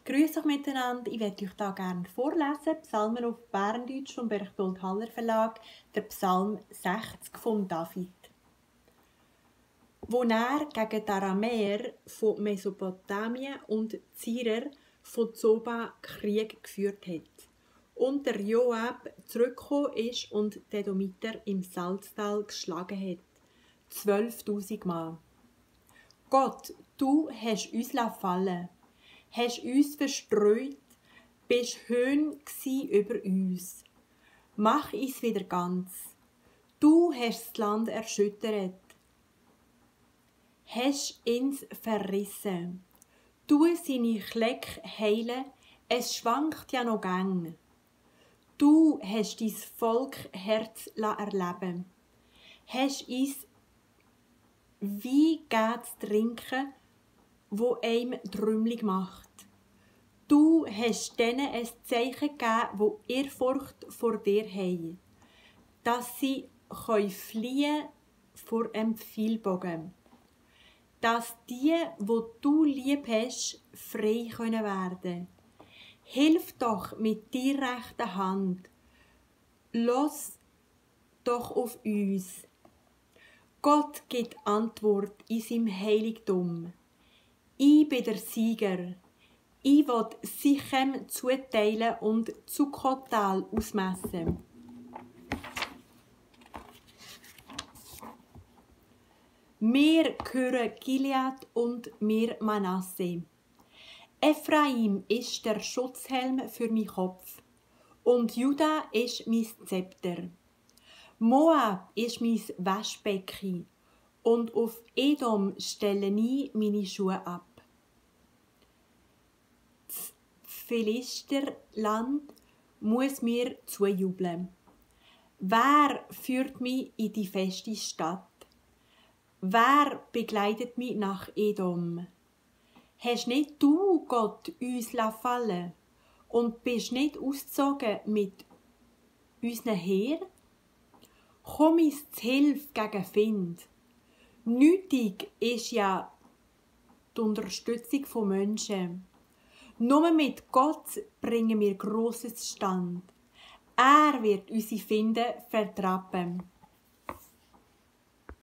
Grüß euch miteinander, ich werde euch da gerne vorlesen, Psalmen auf Berndeutsch vom Berchtold Haller Verlag, der Psalm 60 von David. Wo er gegen die Aramäer von Mesopotamien und die Syrer von Zoba Krieg geführt hat und der Joab zurückgekommen ist und die Edomiter im Salztal geschlagen hat, 12.000 Mann. Gott, du hast uns fallen, hast uns verstreut, bist höhn über uns. Mach uns wieder ganz. Du hast das Land erschüttert, hast ins verrissen. Du seine Klecke heilen, es schwankt ja noch gang. Du hast dein Volk Herz erleben, hast uns wie zu trinken, wo einem trümmelig macht. Du hast denen ein Zeichen gegeben, wo Ehrfurcht vor dir haben, dass sie fliehen vor einem Pfeilbogen, dass die, wo du lieb hast, frei werden können. Hilf doch mit deiner rechten Hand, los doch auf uns. Gott gibt Antwort in seinem Heiligtum. Ich bin der Sieger. Ich will Sichem zuteilen und Zukottal ausmessen. Mir gehören Gilead und mir Manasse. Ephraim ist der Schutzhelm für meinen Kopf und Juda ist mein Zepter. Moab ist mein Waschbecken und auf Edom stelle ich meine Schuhe ab. Das Philisterland muss mir zujubeln. Wer führt mich in die feste Stadt? Wer begleitet mich nach Edom? Hast nicht du, Gott, uns fallen und bist nicht ausgezogen mit unseren Heer? Komm uns zu Hilfe gegen Find. Nötig ist ja die Unterstützung von Menschen. Nur mit Gott bringen wir Grosses stand. Er wird unsere Finde vertrappen.